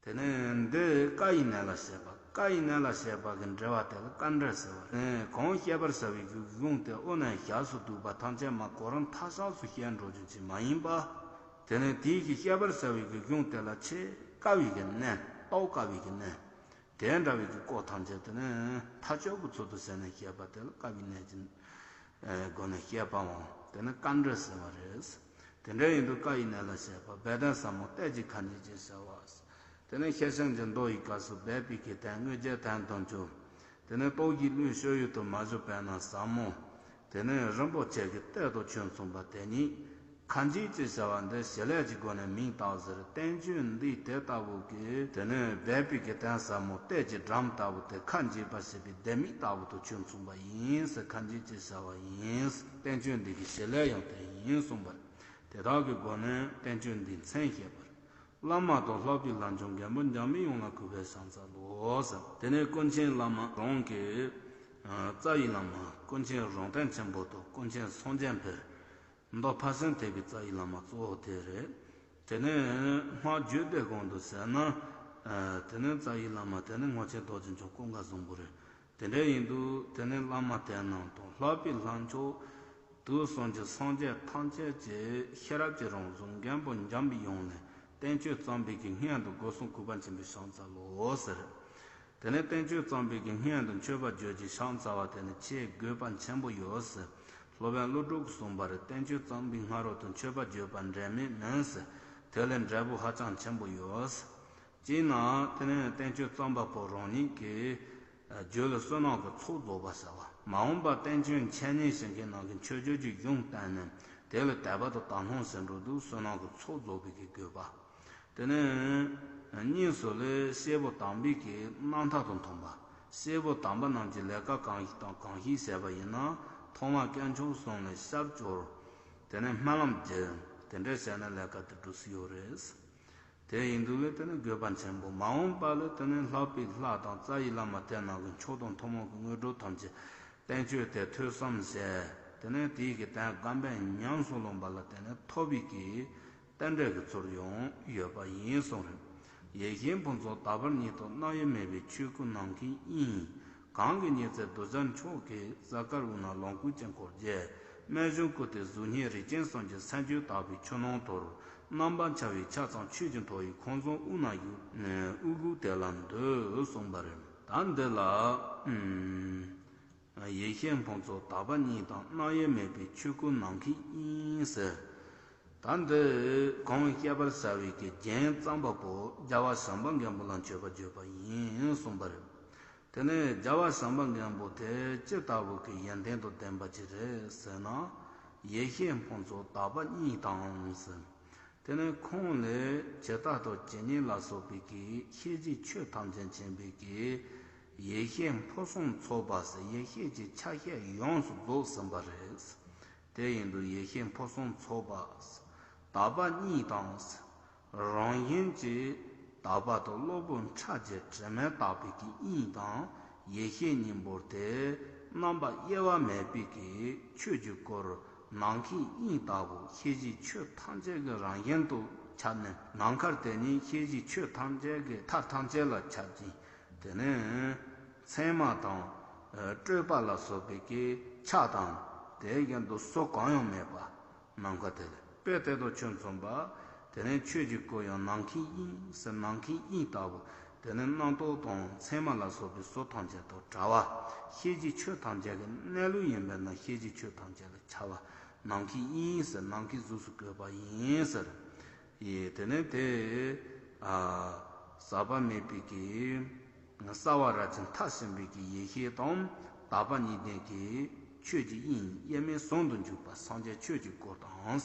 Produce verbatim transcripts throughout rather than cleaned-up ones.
དེ་ནས་འདི་ཀ་ཡི་གནས་ལ་བཤད་པ། ཀ་ཡི་གནས་ལ་བཤད་པ་གི་འགྲེལ་བ་དེ་ལ་ཀ་འགྲེལ་ཟེར་བ་རེད། གང་བཤད་པར་བྱ་བའི་གི་གཞུང་དེ་དབུ་ནས་ཞབས་སུ་བསྡུས་པ་ཐམས་ཅད་མ་གོ་རིམ་ཐ་ཤལ་སུ་བཤད་འགྲོ་རྒྱུ་ཅིག་མ་ཡིན་པ། དེ་ནས་དེའི་གི་བཤད་པར་བྱ་བའི་གི་གཞུང་དེ་ལ་ཆེས་དཀའ་བའི་གི་གནས། རྟོགས་དཀའ་བའི་གི་གནས། དེ་འདྲ་བའི་གི་སྐོར་ཐམས་ཅད་དེ་ནི་མཐའ་དཔྱོད་པའི་ཚུལ་དུ་ཟེར་ནས་བཤད་པ་དེ་ལ་ཀ་བའི་གནས་ཀྱི་སྒོ་ནས་བཤད་པའང་དེ་ནི་ཀ་འགྲེལ་ཟེར་བ་རེད། དེ་འདྲ་ཡིན་དུས་ཀ་ཡི་གནས་ལ་བཤད་པ། སྦས་དོན་ཟབ་མོ་གཏད་ཅིང་ཁ་འབྱེད་ཅེས་བྱ་བ། དེ་ནི་ཤེར་ཕྱིན་གྱི་མདོ་ཡི་སྐབས་སུ་སྦས་པའི་གི་དོན་དངོས་རྗེས་དོན་དུ་འཇུག་དེ་ནི་རྟོགས་བརྗོད་བློའི་སྤྱོད་ཡུལ་དུ་མ་བྱས་པས་ན་ཟབ་མོ། དེ་ནི་རིན་པོ་ཆེ་གི་གཏེར་དང་ཆོས་མཚུངས་པ་དེ་ཉིད། ཁ་འབྱེད་ཅེས་བྱ་བ་འདི་བྱེད་ལས་ཀྱི་སྒོ་ནས་མིང་བཏགས་ཟེར། བསྟན་བཅོས་འདི་དེ་ལྟ་བུ་གི་དེ་ནི་སྦས་པའི་གི་དོན་ཟབ་མོ་གཏེར་གྱི་སྒྲ་ལྟ་བུ་དེ་ཁ་འབྱེད་པར་བྱེད་པའི་ལྡེ་མིག་ལྟ་བུ་དང་ཆོས་མཚུངས་པ་ཡིན་ཟེར། ཁ་འབྱེད་ཅེས་བྱ་བ་ཡིན། བསྟན་བཅོས་འདི་གི་བྱེད་ལས་ཡང་དེ་ཡིན་གསུངས་པར། དེ་དག་གི་སྒོ་ནས་བསྟན་བཅོས་འདིའི་མཚན་བཤད་པར། བླ་མ་དང་ལྷག་པའི་ལྷ་མཆོག་མགོན་པོ་འཇམ་པའི་དབྱངས་ལ་གུས་པས་ཕྱག་འཚལ་ལོ་ཟེར། དེ་ནས་ཀུན་མཁྱེན་བླ་མ་རང་གི་རྩ་བའི་བླ་མ་ཀུན་མཁྱེན་རོང་སྟོན་ཆེན་པོ་དང་ཀུན་མཁྱེན་སངས་རྒྱས་འཕེལ། མདོ་ཕ་སེང་ཐེག་པའི་རྩ་བའི་བླ་མ་གཙོ་བོ་དེ་རེད། དེ་ནས་སྔགས་རྒྱུད་སྡེ་གོང་དུ་ཟེར་ན། དེ་ནས་རྩ་བའི་བླ་མ་དེ་ནི་རྔོག་ཆེན་རྡོ་རྗེ་འཆང་ཀུན་དགའ་བཟང་པོ་རེད། དེ་འདྲ་ཡིན་དུས་དེ་ནས་བླ་མ་དེ་རྣམས་དང་ལྷག་པའི་ལྷ་མཆོག་དུས་གསུམ་གྱི་སངས་རྒྱས་ཐམས་ཅད་ཀྱི་ཤེས་རབ་ཀྱི་རང་གཟུགས་མགོན་པོ་འཇམ་པའི་དབྱངས་ནས་བསྟན་བཅོས་བརྩམས་པའི་གི་སྔོན་དུ་སྒོ་གསུམ་གུས་པ་ཆེན་པོས་ཕྱག་འཚལ་ལོ་ཟེར། དེ་ནས་བསྟན་བཅོས་བརྩམས་པའི་གི་སྔོན་དུ་མཆོད་པ་བརྗོད་ཅིང་ཕྱག་འཚལ་བ་དེ་ནི་ཆེས་དགོས་པ་ཆེན་པོ་ཡོད་ཟེར། སློབ་དཔོན་ཀླུ་སྒྲུབ་གསུངས་པ་རེད། བསྟན་བཅོས་བརྩམས་པའི་སྔ་རོལ་དུ་མཆོད་པ་བརྗོད་པ་འབྲས་མེད་མིན་ཟེར། དེ་ལས་འབྲས་བུ་ཧ་ཅང་ཆེན་པོ་ཡོད་ཟེར། སྤྱིར་ན་དེ་ནས་བསྟན་བཅོས་བརྩམས་པ་པོ་རང་ཉིད་ཀྱི་རྒྱུད་ལ་བསོད་ནམས་ཀྱི་ཚོགས་རྫོགས་པ་ཟེར་བ། མ་འོངས་པ་བསྟན་བཅོས་འཆད་ཉན་བྱེད་མཁན་རྣམས་ཀྱིས་མཆོད་བརྗོད་ཀྱི་གཞུང་བསྟན་ནས་དེ་ལ་དད་པ་དང་དག་སྣང་ཟེར་འགྲོ་དུས་བསོད་ནམས་ཀྱི་ཚོགས་རྫོགས་པའི་གི་དགོས་པ། དེ་ནས་གཉིས་སུ་ལས་སྐྱེས་བུ་དམ་པའི་གི་རྣམ་ཐར་དང་མཐུན་པ། སྐྱེས་བུ་དམ་པ་རྣམས་ཀྱི་ལས་ཀ་གང་ཞིག་དང་གང་ཞིག་བྱས་པ་ཡིན་ན་ཐོག་མར་དཀོན་མཆོག་གསུམ་ལ་ཞབས་སྐྱོར། དེ་ནས་སྨོན་ལམ་རྒྱག་དེ་འདྲ་བྱས་ན་ལས་ཀ་དེ་འགྲུབ་སྲིད་ཡོད་རེད། དེ་ཡིན་དུས་ལས་དེ་ནི་དགོས་པ་ཆེན་པོ། མ་འོངས་པ་ལས་དེ་ནི་ལྷག་པའི་ལྷ་དང་རྩ་བའི་བླ་མ་དེ་རྣམས་ཀྱི་མཆོག་དང་ཐུན་མོང་གི་དངོས་གྲུབ་ཐམས་ཅད་བསྟན་བཅོས་དེ་ཐོས་བསམ་བྱས། དེ་ནས་དེའི་གི་དོན་བསྒོམས་པས་ཉམས་སུ་བླངས་པ་ལ་དེ་ནི་ཐོབ་པའི་གི་རྟེན་འབྲེལ་གྱི་ཚུལ་ཡང་ཡོད་པ་ཡིན་གསུངས་རེད། ཡེ་ཤེས་ཕུན་ཚོགས་དག་པ་ཉིད་དང་རྣམ་དབྱེ་མེད་པའི་ཆོས་སྐུ་ནམ་མཁའི་དབྱིངས། གང་གི་ཉི་ཚེ་གདུལ་བྱ་མཆོག་གི་གཟའ་སྐར་དབུས་ན་ལོངས་སྐུའི་དཀྱིལ་འཁོར་རྒྱས། རྨད་བྱུང་སྐུ་སྟེ་གཟུགས་བརྙན་རིགས་ཅན་གསུམ་གྱི་སེམས་རྒྱུད་དག་པའི་ཆོས་སྣང་དུ། རྣམ་པར་འཆར་བའི་ཆ་ཚང་ཆོས་ཀྱི་མཐའ་ཡས་ཁང་བཟང་དབུས་ན་བཞུགས། དབུ་དགུ་དེ་ལ་འདུད་གསུངས་པ་རེད། ད་འདི་ལ་ཡེ་ཤེས་ཕུན་ཚོགས་དག་པ་ཉིད་དང་རྣམ་དབྱེ་མེད་པའི་ཆོས་སྐུ་ནམ་མཁའི་དབྱིངས་ཟེར། ད་འདི་གང་བཤད་པར་བྱ་བའི་གི་རྒྱན་བརྩམས་པ་པོ་རྒྱལ་བ་བྱམས་པ་མགོན་པོ་ལ་མཆོད་པ་བརྗོད་པ་ཡིན་གསུངས་པ་རེད། དེ་ནས་རྒྱལ་བ་བྱམས་པ་མགོན་པོ་དེ་ཅི་ལྟ་བུ་གི་ཡོན་ཏན་དང་ལྡན་པ་ཅིག་རེད་ཟེར་ན། ཡེ་ཤེས་ཕུན་ཚོགས་དག་པ་ཉིད་དང་ཟེར། དེ་ནས་ཁོང་ལས་ཇི་ལྟ་དང་ཇི་སྙེད་ལ་སོགས་པའི་གི་ཤེས་བྱའི་ཆོས་ཐམས་ཅད་མཁྱེན་པའི་གི་ཡེ་ཤེས་ཕུན་སུམ་ཚོགས་པ་ཟེར་ཡེ་ཤེས་ཀྱི་ཆ་ཤས་ཡོངས་སུ་རྫོགས་ཟིན་པ་རེད། དེ་ཡིན་དུས་ཡེ་ཤེས་ཕུན་སུམ་ཚོགས་པ། དག་པ་ཉིད་དང་། རང་བཞིན་གྱིས་དག་པ་དང་གློ་བུར་ཕྲ་རྒྱས་དྲི་མས་དག་པའི་གི་དབྱིངས་དང་ཡེ་ཤེས་གཉིས་པོ་དེ་རྣམ་པ་དབྱེ་བ་མེད་པའི་གི་ཆོས་ཀྱི་སྐུར་ནམ་མཁའི་དབྱིངས་ལྟ་བུ་ཤེས་བྱའི་ཆོས་ཐམས་ཅད་ཀྱི་རང་བཞིན་དུ་ཁྱབ་ནས་ནམ་མཁར་དེ་ཉིད་ཤེས་བྱའི་ཆོས་ཐམས་ཅད་ཀྱི་མཐའ་ཐམས་ཅད་ལ་ཁྱབ་ཅིང་། དེ་ནས་མཚན་མ་དང་སྤྲོས་པ་ལ་སོགས་པའི་གི་ཆ་དང་དེ་བཞིན་དུ་བཟོ་གང་ཡང་མེད་པ། ནམ་མཁའ་དེ་ལ་དཔེ་དེ་དང་ཆོས་མཚུངས་པ། དེ་ནས་ཆོས་ཀྱི་སྐུ་ཡང་ནམ་མཁའི་དབྱིངས་ཟེར་ནམ་མཁའི་དབྱིངས་ལྟ་བུ། དེ་ནས་རྣམ་རྟོག་དང་མཚན་མ་ལ་སོགས་པའི་བཟོ་ཐམས་ཅད་དང་བྲལ་བ། ཤེས་བྱའི་ཆོས་ཐམས་ཅད་ཀྱི་གནས་ལུགས་ཡིན་པས་ན་ཤེས་བྱའི་ཆོས་ཐམས་ཅད་ལ་ཁྱབ་པ། ནམ་མཁའི་དབྱིངས་ཟེར་ནམ་མཁའི་གཟུགས་སུ་བཀོད་པ་ཡིན་ཟེར། ཡེ་དེ་ནས་དེ། ཟག་པ་མེད་པའི་གི། གསལ་བ་རབ་ཅིང་ཐག་ཆོད་པའི་གི་ཡེ་ཤེས་དང་དག་པ་གཉིས་ལྡན་གྱི་ཆོས་ཀྱི་དབྱིངས་དབྱེར་མེད་ཟུང་དུ་འཇུག་པ་སངས་རྒྱས་ཆོས་ཀྱི་སྐུ་དང་།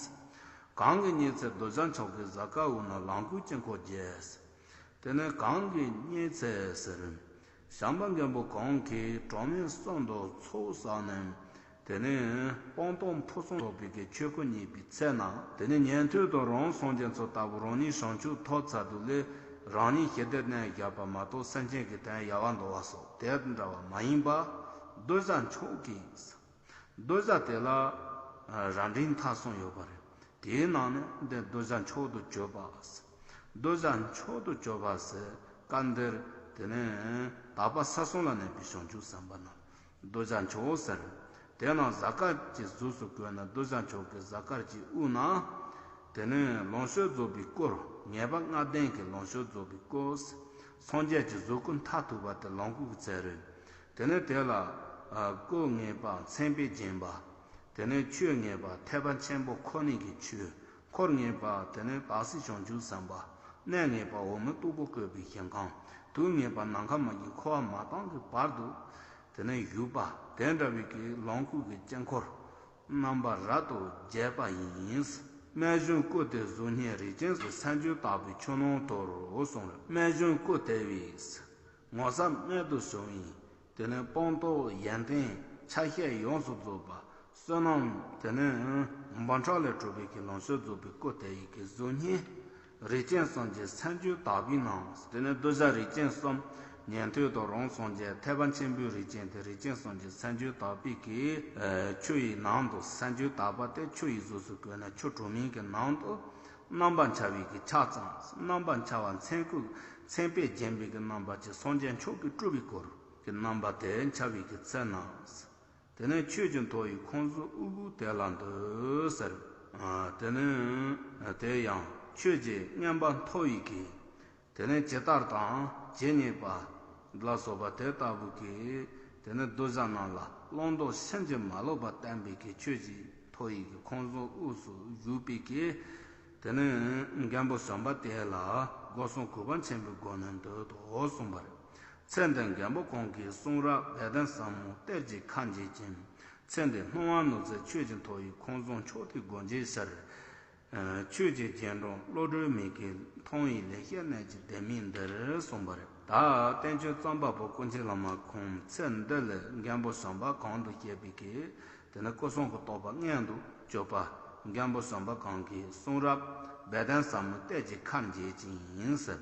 གང་གི་ཉི་ཚེ་གདུལ་བྱ་མཆོག་གི་གཟའ་སྐར་དབུས་ན་ལོངས་སྐུའི་དཀྱིལ་འཁོར་རྒྱས། དེ་ནས་གང་གི་ཉི་ཚེ་ཟེར། བྱམས་པ་མགོན་པོ་གང་གིས་གྲངས་མེད་གསུམ་དུ་ཚོགས་བསགས་ནས། དེ་ནས་སྤངས་རྟོགས་ཕུན་སུམ་ཚོགས་པའི་གི་ཆོས་སྐུ་བརྙེས་པའི་ཚེ་ན། དེ་ནས་ཉན་ཐོས་དང་རང་སངས་རྒྱས་ཚོ་ལྟ་བུ་རང་ཉིད་བྱང་ཆུབ་ཐོབ་ཚར་དུས་ལས་རང་ཉིད་ཞི་བདེར་གནས་བཞག་པ་མ་གཏོགས་སེམས་ཅན་གྱི་དོན་ཡལ་བར་འདོར་བ་སོགས་དེ་འདྲ་བ་མ་ཡིན་པ། གདུལ་བྱ་མཆོག་གི། གདུལ་བྱ་དེ་ལ་རབ་འབྲིང་ཐ་གསུམ་ཡོད་པ་རེད། དེའི་ནང་ནས་འདི་གདུལ་བྱ་མཆོག་ཏུ་གྱུར་པ། གདུལ་བྱ་མཆོག་ཏུ་གྱུར་པ་ཟེར་སྐབས་འདིར། དེ་ནས་དག་པ་ས་གསུམ་ལ་གནས་པའི་བྱང་ཆུབ་སེམས་དཔའ་རྣམས་གདུལ་བྱ་མཆོག་ཟེར། དེ་རྣམས་གཟའ་སྐར་གྱི་གཟུགས་སུ་བཀོད་ན། གདུལ་བྱ་མཆོག་གི་གཟའ་སྐར་གྱི་དབུས་ན། དེ་ནས་ལོངས་སྤྱོད་རྫོགས་པའི་སྐུར། ངེས་པ་ལྔ་ལྡན་གྱི་ལོངས་སྤྱོད་རྫོགས་པའི་སྐུ། སངས་རྒྱས་ཀྱི་གཟུགས་སྐུ་མཐར་ཐུག་པ་དེ་ལོངས་སྐུ་གི་ཚད་རེད། དེ་ནས་དེ་ལ་སྐུ་ངེས་པ་མཚན་དཔེས་བརྒྱན་པ། དེ་ནས་ཆོས་ངེས་པ་ཐེག་པ་ཆེན་པོ་ཁོ་ནའི་གི་ཆོས། འཁོར་ངེས་པ་དེ་ནས་དག་སའི་བྱང་ཆུབ་སེམས་དཔའ། གནས་ངེས་པ་འོག་མིན་སྟུག་པོ་བཀོད་པའི་ཞིང་ཁམས། དུས་ངེས་པ་ནམ་མཁའ་མ་བརྒྱུད་འཁོར་བ་མ་སྟོངས་ཀྱི་བར་དུ། དེ་ནས་བཞུགས་པ་དེ་འདྲ་བའི་གི་ལོངས་སྐུ་གི་དཀྱིལ་འཁོར། རྣམ་པར་རབ་ཏུ་རྒྱས་པ་ཡིན། རྨད་བྱུང་སྐུ་དེའི་གཟུགས་བརྙན་རིགས་ཅན་གྱི་སེམས་རྒྱུད་དག་པའི་ཆོས་ནང་དུ་གསུངས། རྨད་བྱུང་སྐུ་དེ་བས། ངོ་མཚར་རྨད་དུ་བྱུང་བའི། དེ་ནས་སྤངས་རྟོགས་ཡོན་ཏན་ཆ་ཤས་ཡོངས་སུ་རྫོགས་པ། བསོད་ནམས་དེ་ནས་འབུམ་ཕྲག་ལས་གྲུབ་པའི་གི་ལོངས་སྤྱོད་རྫོགས་པའི་སྐུ་དེ་ཡི་གི་གཟུགས་བརྙན། རིགས་ཅན་གསུམ་གྱི་སེམས་རྒྱུད་དག་པའི་ནང་། དེ་ནས་གདུལ་བྱ་རིགས་ཅན་གསུམ། ཉན་ཐོས་དང་རང་སངས་རྒྱས། ཐེག་པ་ཆེན་པོའི་རིགས་ཅན་དེ་རིགས་ཅན་གསུམ་གྱི་སེམས་རྒྱུད་དག་པའི་གི་ཆོས་ཡི་ནང་དུ། སེམས་རྒྱུད་དག་པ་དེ་ཆོས་ཡི་གཟུགས་སུ་བཀོད་ན་ཆོས་གྲོགས་མིན་གྱི་ནང་དུ། རྣམ་པར་འཆར་བའི་གི་ཆ་ཙམ། རྣམ་པར་འཆར་བ་མཚན་སྐུ་མཚན་དཔེས་བརྒྱན་པའི་གི་རྣམ་པ་ཅིག་སངས་རྒྱས་མཆོག་གི་སྤྲུལ་པའི་སྐུ་གི་རྣམ་པ་དེ་འཆར་བའི་གི་ཚེ་ན། དེ་ནས་ཆོས་ཀྱི་མཐོ་བའི་ཁང་བཟང་དབུ་དགུ་དེ་ལ་འདུད་ཟེར། དེ་ནས་དེ་ཡང་ཆོས་ཀྱི་མངོན་པ་མཐོ་བའི་གི། དེ་ནས་ཇི་ལྟར་དང་ཇི་སྙེད་པ་ལ་སོགས་པ་དེ་ལྟ་བུ་གི། དེ་ནས་གདུལ་བྱ་རྣམས་ལ་བླང་དོར་ཕྱིན་ཅི་མ་ལོག་པ་བསྟན་པའི་གི་ཆོས་ཀྱི་མཐོ་བའི་གི་ཁང་བཟང་དབུས་སུ་བཞུགས་པའི་གི། དེ་ནས་མགོན་པོ་བྱམས་པ་དེ་ལ་སྒོ་གསུམ་གུས་པ་ཆེན་པོའི་སྒོ་ནས་འདུད་དོ་གསུངས་པ་རེད། ཚེ་འདིར་མགོན་པོ་གང་གིས་གསུང་རབ་དཔལ་ལྡན་ཟབ་མོ་གཏེར་གྱི་ཁ་འབྱེད་ཅིང་། ཚེ་འདིར་སྣང་བ་ནུབ་ཚེ་ཆོས་ཀྱི་མཐོ་བའི་ཁང་བཟང་མཆོག་དེའི་སྒོ་འབྱེད་ཕྱིར། ཆོས་ཀྱི་རྗེས་འབྲང་བློ་གྲོས་མིག་གིས་མཐོང་བའི་ལེགས་བཤད་རྣལ་གྱི་ལྡེ་མིག་འདིར་གསུངས་པ་རེད། ད་བསྟན་བཅོས་རྩོམ་པ་པོ་ཀུན་མཁྱེན་བླ་མ་ཁོང་ཚེ་འདི་ལ་མགོན་པོ་བྱམས་པ་གང་དུ་བཤད་པའི་གི། དེ་ནི་སྐུ་གསུང་གི་རྟོགས་པ་མངོན་དུ་གྱུར་པ། མགོན་པོ་བྱམས་པ་གང་གིས་གསུང་རབ་དཔལ་ལྡན་ཟབ་མོ་གཏེར་གྱི་ཁ་འབྱེད་ཅིང་ཟེར།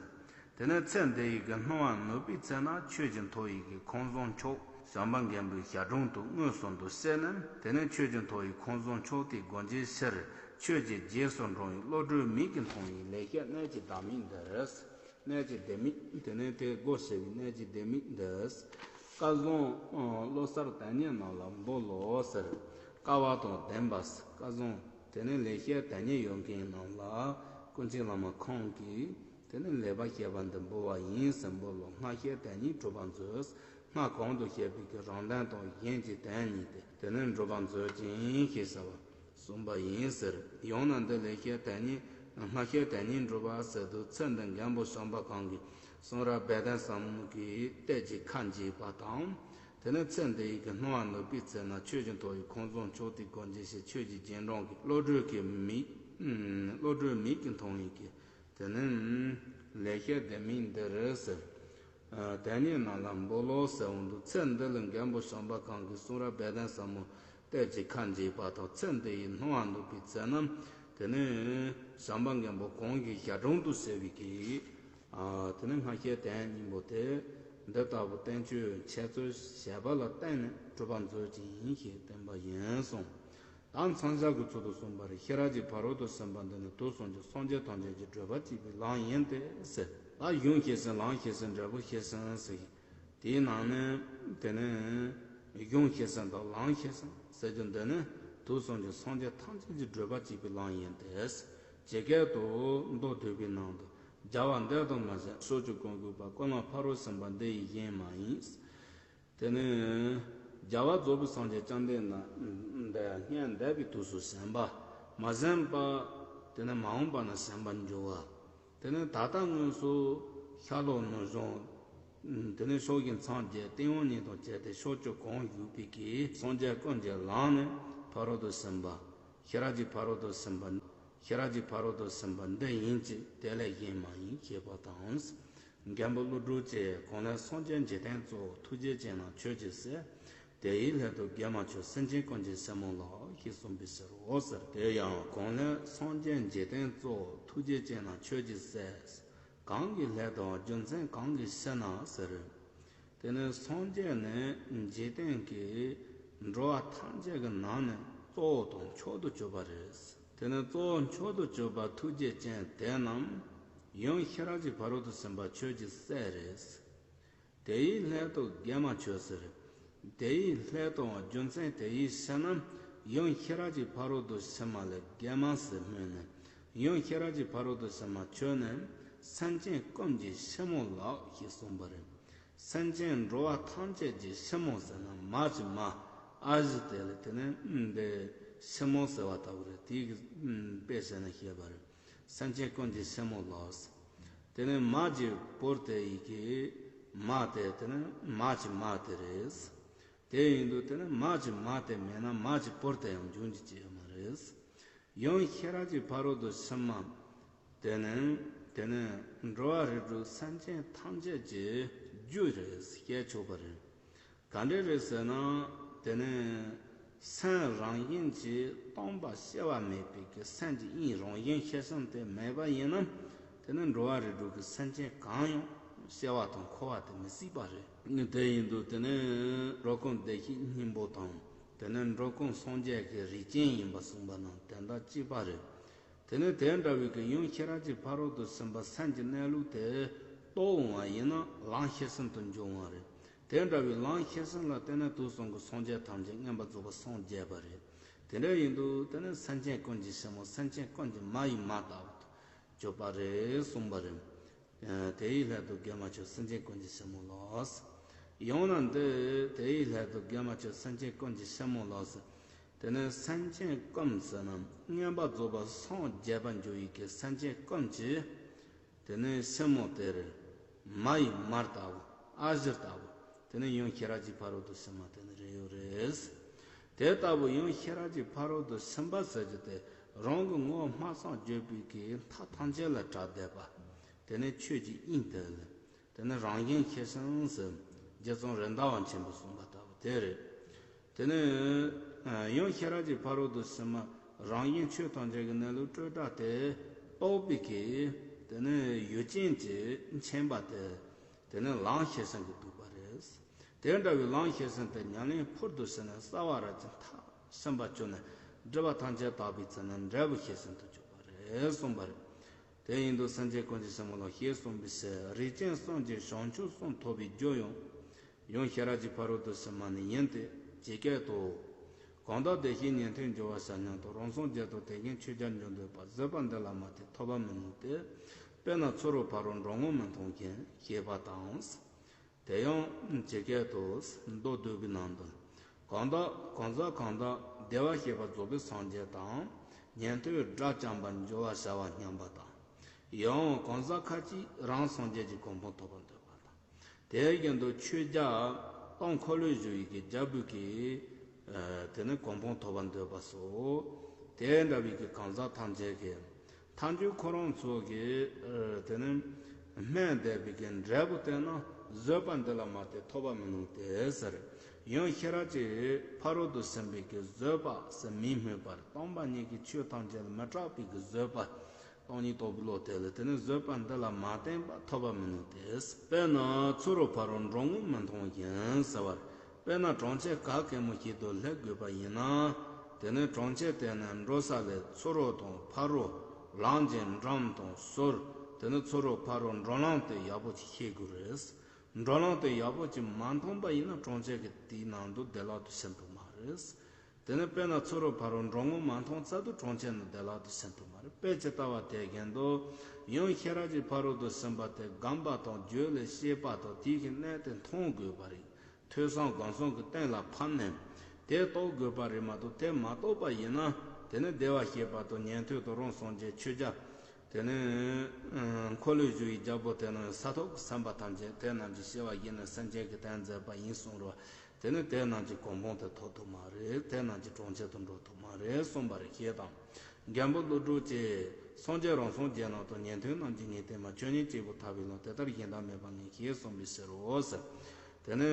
དེ་ནས་ཚེ་འདི་ཡི་གི་སྣང་བ་ནུབ་པའི་ཚེ་ན་ཆོས་ཀྱི་མཐོ་བའི་གི་ཁང་བཟང་མཆོག་བྱམས་པ་མགོན་པོའི་ཞལ་དྲུང་དུ་མངོན་སུམ་དུ་གསལ་ནས། དེ་ནས་ཆོས་ཀྱི་མཐོ་བའི་ཁང་བཟང་མཆོག་དེའི་སྒོ་འབྱེད་ཕྱིར། ཆོས་ཀྱི་རྗེས་སུ་འབྲང་བའི་བློ་གྲོས་མིག་གིས་མཐོང་བའི་ལེགས་བཤད་རྣལ་གྱི་ལྡེ་མིག་འདིར། རྣལ་གྱི་ལྡེ་མིག་དེ་ནས་དེ་སྒོ་ཕྱེ་བའི་རྣལ་གྱི་ལྡེ་མིག་འདིར། སྐལ་བཟང་བློ་གསར་དེ་ཉིད་རྣམས་ལ་འབུལ་ལོ་ཟེར། སྐལ་བ་དང་ལྡན་པ། སྐལ་བཟང་དེ་ནས་ལེགས་བཤད་དེ་ཉིད་ཡོད་མཁན་རྣམས་ལ་ཀུན་མཁྱེན་བླ་མ་ཁོང་གིས། དེ་ནས་ལེགས་པར་བཤད་པ་འདི་འབུལ་བ་ཡིན་ཟེར་འབུལ་ལོ། སྔགས་བཤད་དེ་ཉིད་གྲུབ་པར་མཛོད། སྔགས་གོང་དུ་བཤད་པའི་གི་རང་དོན་དང་གཞན་གྱི་དོན་གཉིས་ཏེ། དེ་ནས་འགྲུབ་པར་མཛོད་ཅིང་ཞེས་བྱ་བ་གསུངས་པ་ཡིན་ཟེར། ཡང་ན་འདི་ལེགས་བཤད་དེ་ཉིད། སྔགས་བཤད་དེ་ཉིད་འགྲུབ་པ་ཟེར་དུས་ཚེ་འདི་མགོན་པོ་བྱམས་པ་གང་གིས་གསུང་རབ་དཔལ་ལྡན་ཟབ་མོ་གི་གཏེར་གྱི་ཁ་འབྱེད་པ་དང་། དེ་ནས་ཚེ་འདི་ཡི་གི་སྣང་བ་ནུབ་པའི་ཚེ་ན་ཆོས་ཀྱི་མཐོ་བའི་ཁང་བཟང་མཆོག་དེའི་སྒོ་འབྱེད་ཕྱིར་ཆོས་ཀྱི་རྗེས་འབྲང་གི་བློ་གྲོས་ཀྱི་མིག་བློ་གྲོས་མིག་གིས་མཐོང་བའི་གི། དེ་ནས་ལེགས་བཤད་ལྡེ་མིག་འདིར་ཟེར། དེ་ཉིད་རྣམས་ལ་འབུལ་ལོ་ཟེར་འོང་དུས་ཚེ་འདི་ལ་མགོན་པོ་བྱམས་པ་གང་གིས་གསུང་རབ་དཔལ་ལྡན་ཟབ་མོ་གཏེར་གྱི་ཁ་འབྱེད་པ་དང་། ཚེ་འདི་ཡི་སྣང་བ་ནུབ་པའི་ཚེ་ན། དེ་ནས་བྱམས་པ་མགོན་པོ་གང་གི་ཞལ་དྲུང་དུ་གསལ་བའི་གི། དེ་ནས་སྔགས་བཤད་དོན་སྙིང་པོ་དེ། འདི་ལྟ་བུ་བསྟན་བཅོས་འཆད་རྩོད་བྱས་པ་ལ་བརྟེན་ནས་གྲུབ་པར་མཛོད་ཅིང་ཞེས་བསྟན་པ་ཡིན་གསུངས། ད་མཚོན་བྱ་གི་ཚུལ་དུ་གསུངས་པ་རེད། ཤེས་རབ་ཀྱི་ཕ་རོལ་ཏུ་ཕྱིན་པ་འདི་ནི་དུས་གསུམ་གྱི་སངས་རྒྱས་ཐམས་ཅད་ཀྱི་བགྲོད་པ་གཅིག་པའི་ལམ་ཡིན་ཏེ་ཟེར། ད་གཞུང་བཤད་ཟིན་ལམ་བཤད་ཟིན་འབྲས་བུ་བཤད་ཟིན་ཟེར། དེའི་ནང་ནས་དེ་ནས་གཞུང་བཤད་ཟིན་དང་ལམ་བཤད་ཟིན་ཟེར་རྒྱུ་འདི་ནི་དུས་གསུམ་གྱི་སངས་རྒྱས་ཐམས་ཅད་ཀྱི་བགྲོད་པ་གཅིག་པའི་ལམ་ཡིན་ཏེ། ཇི་སྐད་དུ་མདོ་སྡུད་པའི་ནང་དུ། རྒྱལ་བ་འདས་དང་མ་ཟད་ཕྱོགས་བཅུ་ཀུན་གུས་པ། ཀུན་ལ་ཕ་རོལ་ཕྱིན་པ་འདི་ཡིས་གཞན་མ་ཡིན། དེ་ནས་རྒྱལ་བ་རྫོགས་པའི་སངས་རྒྱས་བཅོམ་ལྡན་འདས་སྔོན་འདས་པའི་དུས་སུ་ཞིང་པ་མ་ཟིན་པ། དེ་ནས་མ་འོངས་པ་ན་ཞིང་པར་འགྱུར་བ། དེ་ནས་ད་ལྟ་དངོས་སུ་ཤར་ལྷོ་ནུབ་བྱང་། དེ་ནས་ཕྱོགས་བཞི་མཚམས་བརྒྱད་སྟེང་འོག་གཉིས་དང་བཅས་ཏེ་ཕྱོགས་བཅུ་གང་བཞུགས་པའི་གི་སངས་རྒྱས་ཀུན་གྱི་ལམ་ནི་ཕ་རོལ་ཏུ་ཕྱིན་པ། ཤེས་རབ་ཀྱི་ཕ་རོལ་ཏུ་ཕྱིན་པ། ཤེས་རབ་ཀྱི་ཕ་རོལ་ཏུ་ཕྱིན་པ་འདི་ཡིན་གྱི། དེ་ལས་གཞན་མ་ཡིན་ཞེས་པ་དང་། མགོན་པོ་ཀླུ་སྒྲུབ་ཀྱིས། གང་ལས་སངས་རྒྱས་འཇིག་རྟེན་གཙོ། ཐུགས་རྗེ་ཅན་རྣམས་ཆོས་ཀྱི་སྲས། དེ་ཡི་སླད་དུ་དགེ་མ་ཆོས། སེམས་ཅན་ཀུན་གྱི་སྲས་མོ་ལགས། ཞེས་གསུངས་པའི་ཕྱིར་རོ་ཟེར། དེ་ཡང་གང་ལས་སངས་རྒྱས་འཇིག་རྟེན་གཙོ། ཐུགས་རྗེ་ཅན་རྣམས་ཆོས་ཀྱི་སྲས། གང་གི་སླད་དུ་རྒྱུ་མཚན་གང་གི་ཕྱིར་ན་ཟེར། དེ་ནས་སངས་རྒྱས་ནི་འཇིག་རྟེན་གྱི་འགྲོ་བ་ཐམས་ཅད་ཀྱི་ནང་ནས་གཙོ་བོ་དང་མཆོག་ཏུ་གྱུར་པ་རེད། དེ་ནས་གཙོ་བོ་མཆོག་ཏུ་གྱུར་པ་ཐུགས་རྗེ་ཅན་དེ་རྣམས་ ཡང་ཤེས་རབ་ཀྱི་ཕ་རོལ་ཏུ་ཕྱིན་པ་ཁྱོད་ཀྱི་སྲས་རེད། དེ་ཡི་སླད་དུ་དགེ་མ་ཁྱོད་ཟེར། དེ་ཡི་སླད་དུའང་རྒྱུ་མཚན་དེ་ཡི་ཕྱིར་ན། ཡང་ཤེས་རབ་ཀྱི་ཕ་རོལ་ཏུ་ཕྱིན་པ་ལས་དགེ་མ་ཟེར་སྨོས་ནས། ཡང་ཤེས་རབ་ཀྱི་ཕ་རོལ་ཏུ་ཕྱིན་པ་ཁྱོད་ནི་སེམས་ཅན་ཀུན་གྱི་ཕྱི་མོ་ལགས་ཞེས་གསུངས་པ་རེད། སེམས་ཅན་འགྲོ་བ་ཐམས་ཅད་ཀྱི་ཕྱི་མོ་ཟེར་ན་མ་གི་མ། ཨ་ཞེས་དེ་ལ་དེ་ནི་འདི་ཕྱི་མོ་ཟེར་བ་ལྟ་བུ་རེད། དེའི་གི་དཔེ་བྱས་ནས་བཤད་པ་རེད། སེམས་ཅན་ཀུན་གྱི་ཕྱི་མོ་ལགས། དེ་ནི་མ་གི་བུར་དེ་ཡི་གི་མ་དེ་དེ་ནི་མ་གི་མ་དེ་རེད། དེ་ཡིན་དུས་དེ་ནི་མ་གི་མ་དེ་མེད་ན་མ་གི་བུར་དེ་ཡང་འབྱུང་རྒྱུ་ཅི་ཡང་མ་རེད། ཡང་ཤེས་རབ་ཀྱི་ཕ་རོལ་ཏུ་ཕྱིན་མ། དེ་ནི་དེ་ནི་འགྲོ་བ་རིགས་དྲུག་སེམས་ཅན་ཐམས་ཅད་ཀྱི་རྒྱུ་རེད་ཞེས་ཆོག་པ་རེད། ག་འདྲ་རེད་ཟེར་ན། དེ་ནི་སེམས་རང་བཞིན་གྱིས་སྟོང་པ་སྐྱེ་བ་མེད་པའི་གི་སེམས་ཀྱི་དབྱིངས་རང་བཞིན་ཤེར་ཕྱིན་དེ་མེད་པ་ཡིན་ན། དེ་ནི་འགྲོ་བ་རིགས་དྲུག་གི་སེམས་ཅན་གང་ཡང་སྐྱེ་བ་དང་འཁོར་བ་དེ་མི་སྲིད་པ་རེད། དེ་ཡིན་དུས་དེ་ནི་འགྲོ་ཀུན་བདེ་གཤེགས་སྙིང་པོ་དང་། དེ་ནི་འགྲོ་ཀུན་སངས་རྒྱས་ཀྱི་རིགས་ཅན་ཡིན་པ་གསུངས་པ་ནང་དེ་འདྲ་གཅིག་པ་རེད། དེ་ནི་དེ་འདྲ་བའི་གི་ཡང་ཤེས་རབ་ཀྱི་ཕ་རོལ་ཏུ་ཕྱིན་པ་སེམས་ཀྱི་གནས་ལུགས་དེ་རྟོགས་འོང་བ་ཡིན་ན་ལམ་ཤེར་ཕྱིན་དུ་འབྱུང་བ་རེད། དེ་འདྲ་བའི་ལམ་ཤེར་ཕྱིན་ལ་བརྟེན་ནས་དུས་གསུམ་གྱི་སངས་རྒྱས་ཐམས་ཅད་མངོན་པར་རྫོགས་པར་སངས་རྒྱས་པ་རེད། དེ་འདྲ་ཡིན་དུས་དེ་ནི་སེམས་ཅན་ཀུན་གྱི་ཕྱི་མོ་སེམས་ཅན་ཀུན་གྱི་མ་ཡི་མ་ལྟ་བུ་དུ་གྱུར་པ་རེད་གསུངས་པ་རེད། དེ་ཡི་སླད་དུ་དགེ་མ་ཁྱོད་སེམས་ཅན་ཀུན་གྱི་ཕྱི་མོ་ལགས། ཡང་ན་འདི་དེ་ཡི་སླད་དུ་དགེ་མ་ཁྱོད་སེམས་ཅན་ཀུན་གྱི་ཕྱི་མོ་ལགས། དེ་ནི་སེམས་ཅན་ཀུན་ཟེར་ན་མངོན་པར་རྫོགས་པར་སངས་རྒྱས་པར་འགྱུར་བའི་གི་སེམས་ཅན་ཀུན་གྱི། དེ་ནི་ཕྱི་མོ་དེར། མ་ཡི་མ་ལྟ་བུ། ཨ་ཞེས་ལྟ་བུ། དེ་ནི་ཡང་ཤེས་རབ་ཀྱི་ཕ་རོལ་ཏུ་ཕྱིན་མ་དེ་ནི་རེ་ཡོད་རེད། དེ་ལྟ་བུ་ཡང་ཤེས་རབ་ཀྱི་ཕ་རོལ་ཏུ་ཕྱིན་པ་ཟེར་རྒྱུ་དེ་རང་གི་ངོ་བོ་སྨྲ་བསམ་བརྗོད་པའི་གི་མཐའ་ཐམས་ཅད་ལས་བྲལ་བསྡད་པ། དེ་ནི་ཆོས་ཀྱི་དབྱིངས་དེ་ལ། དེ་ནི་རང་བཞིན་ཤེར་ཕྱིན་ཟེར། རྗེ་ཙོང་ར་དྭགས་པ་ཆེན་པོས་གསུངས་པ་ལྟ་བུ་དེ་རེད། དེ་ནས་ཡང་ཤེས་རབ་ཀྱི་ཕ་རོལ་ཏུ་ཕྱིན་མ་རང་བཞིན་ཆོས་ཐམས་ཅད་ཀྱི་གནས་ལུགས་སྤྲོས་བྲལ་དེ་རྟོགས་པའི་གི། དེ་ནས་ཡུལ་ཅན་གྱི་མཁྱེན་པ་དེ། དེ་ནས་ལམ་ཤེར་ཕྱིན་གྱིས་བསྡུས་པ་རེད། དེ་འདྲ་བའི་ལམ་ཤེར་ཕྱིན་དེ་ཉམས་ལེན་ཕུལ་དུ་ཕྱིན་ནས་རྩ་བ་རབ་ཏུ་མཐར་ཕྱིན་པ་བྱུང་ནས་སྒྲིབ་པ་ཐམས་ཅད་དག་པའི་ཚེ་ན་འབྲས་བུ་ཤེར་ཕྱིན་དུ་གྱུར་པ་རེད་གསུངས་པ་རེད། དེ་ཡིན་དུས་སེམས་ཅན་ཀུན་གྱི་ཕྱི་མོ་ལ་ཞེས་གསུངས་པའི་ཕྱིར་རིགས་ཅན་གསུམ་གྱི་བྱང་ཆུབ་གསུམ་ཐོབ་པའི་རྒྱུ་ཡང་། ཡང་ཤེས་རབ་ཀྱི་ཕ་རོལ་ཏུ་ཕྱིན་མ་ནི་ཡིན་ཏེ་ཇི་སྐད་དུ། གང་དག་བདེ་གཤེགས་ཉན་ཐོས་འབྱོར་བར་བྱ་སྙམ་དུ་རང་སངས་རྒྱས་དང་དེ་བཞིན་ཆོས་རྒྱལ་འབྱོར་འདོད་པ་བཟོད་པ་འདི་ལ་མ་བརྟེན་ཐོབ་པ་མིན་ནོ་སྟེ། དཔེར་ན་ཚུ་རོལ་ཕ་རོལ་འགྲོ་ངོ་མི་མཐོང་མཁན་ཞེས་པ་དང་། དེ་ཡང་ཇི་སྐད་དུ་མདོ་སྡུད་པའི་ནང་དུ། གང་དག་གང་ཟག་གང་དག་བདེ་བར་གཤེགས་པ་རྫོགས་པའི་སངས་རྒྱས་དང་། ཉན་ཐོས་སྒྲ་བཅས་པ་འབྱོར་བར་བྱ་བ་སྙམ་པ་དང་། ཡང་གང་ཟག་ཁ་ཅིག་རང་སངས་རྒྱས་ཀྱི་གོ་འཕང་ཐོབ་པར་འདོད་པ་དང་། དེ་བཞིན་དུ་ཆོས་རྒྱལ་དང་འཁོར་ལོས་སྒྱུར་བའི་གི་རྒྱལ་པོ་གི། དེ་ནི་གོ་འཕང་ཐོབ་པར་འདོད་པ་སོགས། དེ་འདྲ་བའི་གི་གང་ཟག་ཐམས་ཅད་ཀྱི། མཐའ་མཇུག་ཁོ་རང་ཚོ་གི། དེ་ནི། སྨོན་འདེབས་པའི་གི་འབྲས་བུ་དེ་ནི་བཟོད་པ་འདི་ལ་མ་བརྟེན་ཐོབ་པ་མིན་ནོ་སྟེ་ཟེར། ཡང་ཤེས་རབ་ཀྱི་ཕ་རོལ་ཏུ་ཕྱིན་པའི་གི་བཟོད་པ་ཟེར་མིང་སྨོས་པར་སྟོང་པ་ཉིད་ཀྱི་ཆོས་ཐམས་ཅད་ལ་མི་སྐྲག་པའི་གི་བཟོད་པ། སྟོང་ཉིད་རྟོགས་པའི་བློ་དེ་ལ་དེ་ནི་བཟོད་པ་འདི་ལ་མ་བརྟེན་པ་ཐོབ་པ་མིན་ནོ་སྟེ། དཔེར་ན་ཚུ་རོལ་ཕ་རོལ་འགྲོ་ངོ་མི་མཐོང་ཞིང་ཟེར་བར། དཔེར་ན་གྲོང་ཁྱེར་ག་གེ་མོ་ཞིག་ཏུ་སླེབས་དགོས་པ་ཡིན་ན། དེ་ནི་གྲོང་ཁྱེར་དེ་ནས་འགྲོ་ས་ལས་ཚུ་རོལ་དང་ཕ་རོལ་ལམ་གྱི་འགྲམ་དང་ཟུར། དེ་ནི་ཚུ་རོལ་ཕ་རོལ་འགྲོ་ལམ་དེ་ཡག་པོ་ཅིག་ཤེས་དགོས་རེད། འགྲོ་ལམ་དེ་ཡག་པོ་ཅིག་མ་མཐོང་པ་ཡིན་ན་གྲོང་ཁྱེར་གྱི་དེའི་ནང་དུ་བདེ་བླག་ཏུ་ཕྱིན་ཐུབ་མ་རེད། དེ་ནི་དཔེར་ན་ཚུ་རོལ་ཕ་རོལ་འགྲོ་ངོ་མ་མཐོང་ཚར་དུས་གྲོང་ཁྱེར་ནང་བདེ་བླག་ཏུ་ཕྱིན་ཐུབ་མ་རེད། དཔེ་ཇི་ལྟ་བ་དེ་བཞིན་དུ། ཡང་ཤེས་རབ་ཀྱི་ཕ་རོལ་ཏུ་ཕྱིན་པ་དེ་སྒོམ་པ་དང་རྒྱུད་ལ་སྐྱེས་པ་དང་དེའི་གནད་དེ་མཐོང་དགོས་པ་རེད། ཐོས་བསམ་སྒོམ་གསུམ་གྱི་སྟེང་ལ་ཕབ་ནས་དེ་རྟོགས་དགོས་པ་རེད་མ་གཏོགས་དེ་མ་རྟོགས་པ་ཡིན་ན། དེ་ནི་བདེ་བར་གཤེགས་པ་དང་ཉན་ཐོས་དང་རང་སངས་རྒྱས་ཆོས་རྒྱལ། དེ་ནི་འཁོར་ལོས་སྒྱུར་བའི་རྒྱལ་པོ་དེ་ནི་ས་ཐོབ་ཀྱི་སེམས་དཔའ་ཐམས་ཅད་དེ་རྣམས་ཀྱི་སྐྱེ་བ་བཞེས་ནས་སེམས་ཅན་གྱི་དོན་མཛད་པ་ཡིན་གསུངས་རོ། དེ་ནི་དེ་རྣམས་ཀྱི་གོ་འཕང་དེ་ཐོབ་ཐུབ་མ་རེད། དེ་རྣམས་ཀྱི་གྲོང་ཁྱེར་དུ་འགྲོ་ཐུབ་མ་རེད་གསུངས་པ་རེད། ཞེས་དང་། མགོན་པོ་ཀླུ་སྒྲུབ་ཀྱིས་སངས་རྒྱས་རང་སངས་རྒྱས་རྣམས་དང་ཉན་ཐོས་རྣམས་ཀྱི་ངེས་བསྟན་མ། ཆོས་ཉིད་གཅིག་པུ་ཐར་པའི་ལམ། དེ་ལྟར་གཞན་དག་མེད་པར་ངེས། ཞེས་གསུངས་པའི་ཕྱིར་རོ། ཟེར། དེ་ནས་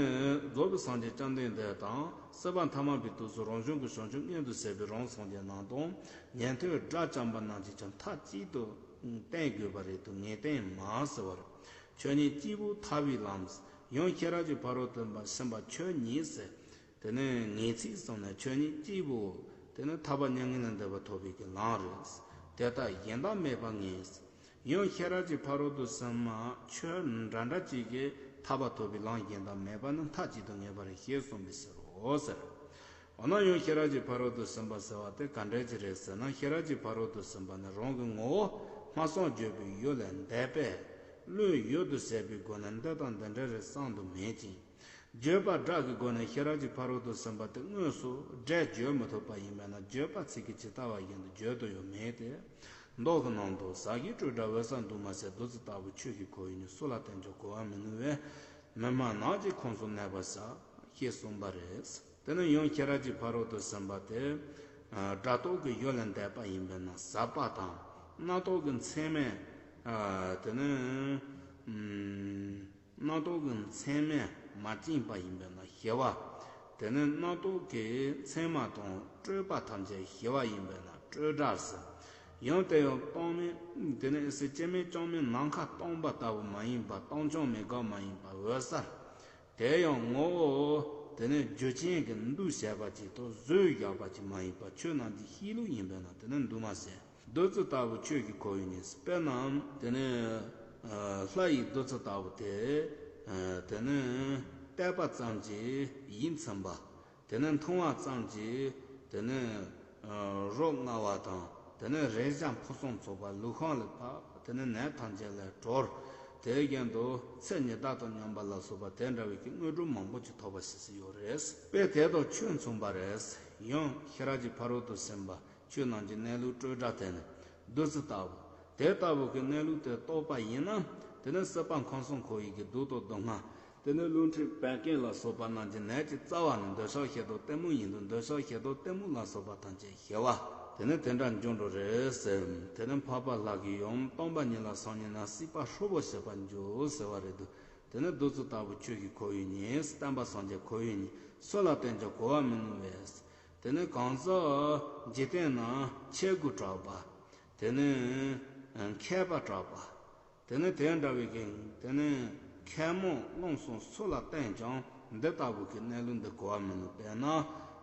རྫོགས་པའི་སངས་རྒྱས་བཅོམ་ལྡན་འདས་དང་སྲིད་པ་ཐ་མལ་པའི་དུས་སུ་རང་བྱུང་གི་བྱང་ཆུབ་མངོན་དུ་བྱས་པའི་རང་སངས་རྒྱས་རྣམས་དང་ཉན་ཐོས་སྒྲ་བཅས་པ་རྣམས་ཀྱིས་ཀྱང་མཐའ་གཅིག་ཏུ་བསྟན་དགོས་པ་རེད་དུ་ངེས་བསྟན་མ་ཟེར་བར། ཆོས་ཉིད་གཅིག་པུ་ཐར་པའི་ལམ། ཡང་ཤེས་རབ་ཀྱི་ཕ་རོལ་ཏུ་ཕྱིན་པ་ཆོས་ཉིད་ཟེར། དེ་ནས་ངེས་ཚིག་གསུངས་ནས་ཆོས་ཉིད་གཅིག་པུ། དེ་ནི་ཐར་པ་མྱ་ངན་ལས་འདས་པ་ཐོབ་པའི་གི་ལམ་རེད། དེ་ལྟར་གཞན་དག་མེད་པར་ངེས། ཡང་ཤེས་རབ་ཀྱི་ཕ་རོལ་ཏུ་ཕྱིན་མ་ཆོས་འདྲ་འདྲ་གཅིག་གིས་ཐར་པ་ཐོབ་པའི་ལམ་གཞན་དག་མེད་པ་ནི་མཐའ་གཅིག་ཏུ་ངེས་པར་ཞེས་གསུངས་པའི་ཕྱིར་རོ་ཟེར། འོ་ན་ཡང་ཤེས་རབ་ཀྱི་ཕ་རོལ་ཏུ་ཕྱིན་པ་ཟེར་བ་དེ་ག་འདྲ་ཅིག་རེད་ཟེར་ན། ཤེས་རབ་ཀྱི་ཕ་རོལ་ཏུ་ཕྱིན་པ་ནི་རང་གི་ངོ་བོ་སྨྲ་བསམ་བརྗོད་པའི་ཡུལ་ལས་འདས་པས། བློས་ཡུལ་དུ་བྱས་པའི་སྒོ་ནས་འདི་དང་འདི་འདྲ་རེད་བསམ་དུ་མེད་ཅིང་། བརྗོད་པ་སྒྲ་གི་སྒོ་ནས་ཤེས་རབ་ཀྱི་ཕ་རོལ་ཏུ་ཕྱིན་པ་དེ་དངོས་སུ་སྒྲས་བརྗོད་མི་ཐུབ་པ་ཡིན་པས་ན། བརྗོད་པ་ཚིག་གིས་ཇི་ལྟ་བ་བཞིན་དུ་བརྗོད་དུ་ཡང་མེད་དེ། མདོ་གི་ནང་དུ་ཟ་གིའི་སྤྲོས་བྲལ་འོད་གསལ་འདུས་མ་བྱས། བདུད་རྩི་ལྟ་བུ་ཆོས་ཀྱི་ཁོར་ཡུག་ནི། སུ་ལ་བསྟན་ཀྱང་གོ་བར་མི་ནུས་པས། མི་སྨྲ་ནགས་ཀྱི་ཁོངས་སུ་གནས་པར་བྱ། ཞེས་གསུངས་པ་རེད། དེ་ནས་ཡང་ཤེས་རབ་ཀྱི་ཕ་རོལ་ཏུ་ཕྱིན་པ་དེ། སྒྲ་རྟོག་གི་ཡུལ་ལས་འདས་པ་ཡིན་པས་ན་ཟབ་པ་དང་། རྣ་རྟོག་གི་མཚན་མས། དེ་ནས། རྣ་རྟོག་གི་མཚན་མས་མ་བཅིངས་པ་ཡིན་པས་ན་ཞི་བ། དེ་ནས་རྣ་རྟོག་གི་མཚན་མ་དང་སྤྲོས་པ་ཐམས་ཅད་ཞི་བ་ཡིན་པས་ན་སྤྲོས་བྲལ་ཟེར། ཡང་དེ་ཡང་སྟོང་མིན། དེ་ནས་ཨེ་སེ་སྐྱེ་མེད་ཅང་མེད་ནམ་མཁའ་སྟོང་པ་ལྟ་བུ་མ་ཡིན་པ། སྟོང་ཀྱང་མེད་དགག་མ་ཡིན་པ་འོད་གསལ། དེ་ཡང་ངོ་བོ་དེ་ནས་རྒྱུ་ཅན་གྱི་འདུས་བྱས་པ་ཅིག་དང་བཟོས་བཞག་པ་ཅིག་མ་ཡིན་པ། ཆོས་རྣམས་ཀྱི་གཤིས་ལུགས་ཡིན་པས་ན་དེ་ནི་འདུས་མ་བྱས། བདུད་རྩི་ལྟ་བུ་ཆོས་ཀྱི་ཁོར་ཡུག་ནི། དཔེར་ན་དེ་ནི་ལྷ་ཡི་བདུད་རྩི་ལྟ་བུ་དེ། དེ་ནི་བལྟས་པ་ཙམ་གྱིས་ཡིད་ཚིམ་པ། དེ་ནི་འཐུང་བ་ཙམ་གྱིས་དེ་ནི་རོ་མངར་བ་དང་། དེ་ནི་རེག་བྱ་ཕུན་སུམ་ཚོགས་པ། ལུས་ཁམས་ལ་བབ། དེ་ནི་ནད་ཐམས་ཅད་ལས་གྲོལ། དེ་བཞིན་དུ་ཚེ་ཉི་ཟླ་དང་མཉམ་པ་ལ་སོགས་པ་དེ་འདྲ་བའི་གི་དངོས་གྲུབ་མང་པོ་ཅིག་ཐོབ་པ་ཞིག་ཡོད་རེད། དཔེ་དེ་དང་ཆོས་མཚུངས་པ་རེད། ཡང་ཤེས་རབ་ཀྱི་ཕ་རོལ་ཏུ་ཕྱིན་པ་ཆོས་རྣམས་ཀྱི་གནས་ལུགས་སྤྲོས་བྲལ་དེ་ནི་བདུད་རྩི་ལྟ་བུ། དེ་ལྟ་བུ་གི་གནས་ལུགས་དེ་རྟོགས་པ་ཡིན་ན། དེ་ནི་སྲིད་པ་ཁམས་གསུམ་འཁོར་བའི་གི་སྡུག་དང་སྡུག་བསྔལ། དེ་ནི་རླུང་མཁྲིས་བད་ཀན་ལ་སོགས་པ་རྣམས་ཀྱི་ནད་ཀྱི་རྩ་བ་ནི་འདོད་ཆགས་ཞེ་སྡང་གཏི་མུག་ཡིན་དུས། འདོད་ཆགས་ཞེ་སྡང་གཏི་མུག་ལ་སོགས་པ་ཐམས་ཅད་ཞི་བ། དེ་ནི་དེ་འདྲ་འབྱུང་འགྲོ་རེད་ཟེར། དེ་ནི་འཕགས་པ་ལྷ་གིས་ཡང་སྟོང་པ་ཉིད་ལ་སོམ་ཉི་ན་སྲིད་པ་ཧྲིལ་པོ་ཞི་བར་འགྱུར་ཟེར་བ་རེད་འདུག་དེ་ནི་བདུད་རྩི་ལྟ་བུ་ཆོས་ཀྱི་ཁོར་ཡུག་ཉིད། བསྟན་པ་སངས་རྒྱས་ཁོར་ཡུག་ཉིད། སུ་ལ་བསྟན་ཀྱང་གོ་བར་མི་ནུས་པས། དེ་ནི་གང་ཟག་འཇིག་རྟེན་ན་ཆས་གོས་དྲག་པ། དེ་ནི་མཁས་པ་དྲག་པ། དེ་ནི་དེ་འདྲ་བའི་གི་དེ་ནི་མཁས་མང་རློམ་གསུམ་སུ་ལ་བསྟན་ཀྱང་འདི་ལྟ་བུ་གི་གནས་ལུགས་འདི་གོ་བ་མི་ནུས་པས་ན།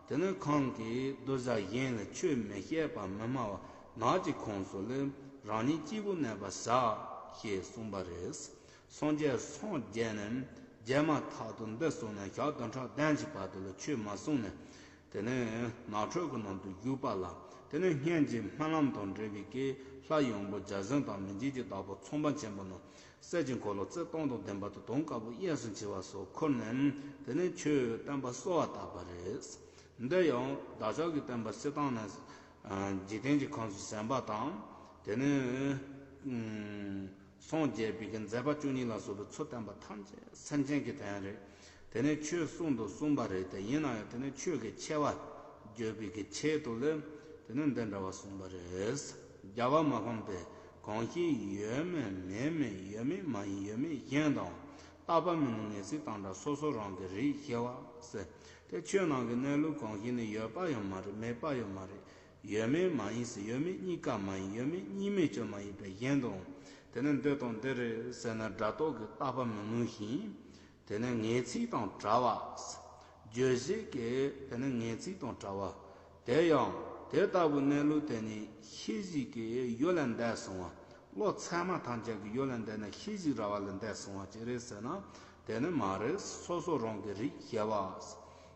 དེ་ནི་གང་གིས་གདུལ་བྱ་གཞན་ལ་ཆོས་མི་བཤད་པ་མི་སྨྲ་བ་ནགས་ཀྱི་ཁོངས་སུ་ལུས་རང་ཉིད་སྐྱིད་པོ་གནས་པར་བྱ། ཞེས་གསུངས་པ་རེད། སངས་རྒྱས་སངས་རྒྱས་ནས་རྗེས་མ་ཐག་ཏུ་འདི་གསུངས་ནས་ཞག་བདུན་ཕྲག་བདུན་གྱི་བར་དུ་ལ་ཆོས་མ་གསུངས་ནས། དེ་ནས་ནགས་ཁྲོད་ཀྱི་ནང་དུ་བཞུགས་པ་ལ། དེ་ནས་སྔོན་གྱི་སྨོན་ལམ་དང་འབྲེལ་བའི་གི་ལྷ་ཡང་པོ་བརྒྱ་བྱིན་དང་མི་མཇེད་ཀྱི་བདག་པོ་ཚངས་པ་ཆེན་པོ་རྣམས་གསེར་གྱི་འཁོར་ལོ་རྩིབས་སྟོང་དང་ལྡན་པ་དང་དུང་དཀར་པོ་གཡས་སུ་འཁྱིལ་བ་སོགས་ཁུར་ནས་དེ་ནས་ཆོས་བསྟན་པ་གསོལ་བ་བཏབ་པ་རེད། འདི་ཡང་བདག་ཅག་གི་བསྟན་པ་སྤྱིར་བཏང་ནས་འཇིག་རྟེན་གྱི་ཁམས་སུ་ཟིན་པ་དང་། དེ་ནས། སངས་རྒྱས་པའི་གི་མཛད་པ་བཅུ་གཉིས་ལ་སོགས་པའི་ཚུལ་བསྟན་པ་ཐམས་ཅད་སེམས་ཅན་གྱི་དོན་རེད། དེ་ནས་ཆོས་གསུང་དུ་གསུངས་པ་རེད་དེ། ཡིན་ན་ཡང་དེ་ནས་ཆོས་ཀྱི་ཆེ་བ་བརྗོད་པའི་གི་ཆེད་དུ་ལས་དེ་ནས་འདི་འདྲ་བ་གསུངས་པ་རེད། རྒྱལ་བ་མ་ཕམ་པས་གང་ཞིག་ཡོད་མིན་མེད་མིན་ཡོད་མིན་མ་ཡིན་ཡོད་མེད་གཞན་དང་། བརྟག་པ་མི་ནུས་ངེས་ཚིག་དང་འདྲ། སོ་སོ་རང་གི་རིགས་ཞི་བ་ཟེར། དེ་ཆོས་རྣམས་ཀྱི་གནས་ལུགས་གང་ཞིག་ནི་ཡོད་པ་ཡང་མ་རེད། མེད་པ་ཡང་མ་རེད། ཡོད་མེད་མ་ཡིན་ཟེར། ཡོད་མེད་གཉིས་ཀ་མ་ཡིན། ཡོད་མེད་གཉིས་མེད་ཀྱང་མ་ཡིན་པའི་གཞན་དུ། དེ་ནི་འདི་དང་འདི་རེད་ཟེར་ན་སྒྲ་རྟོག་གིས་བརྟག་པ་མི་ནུས་ཤིང་། དེ་ནི་ངེས་ཚིག་དང་བྲལ་བ། བརྗོད་བྱེད་ཀྱི་དེ་ནི་ངེས་ཚིག་དང་བྲལ་བ། དེ་ཡང་དེ་ལྟ་བུའི་གནས་ལུགས་དེ་ནི་ཤེས་བཞིན་གྱི་ཡུལ་ལས་འདས་སོང་བ། བློ་ཚད་མ་ཐམས་ཅད་ཀྱི་ཡུལ་ལས་འདས་ནས་ཤེས་བཞིན་ར་བ་ལས་འདས་སོང་བ་ཅི་རེད་ཟེར་ན། དེ་ནི་མ་རེད། སོ་སོ་རང་གི་རིགས་ཞི་བ།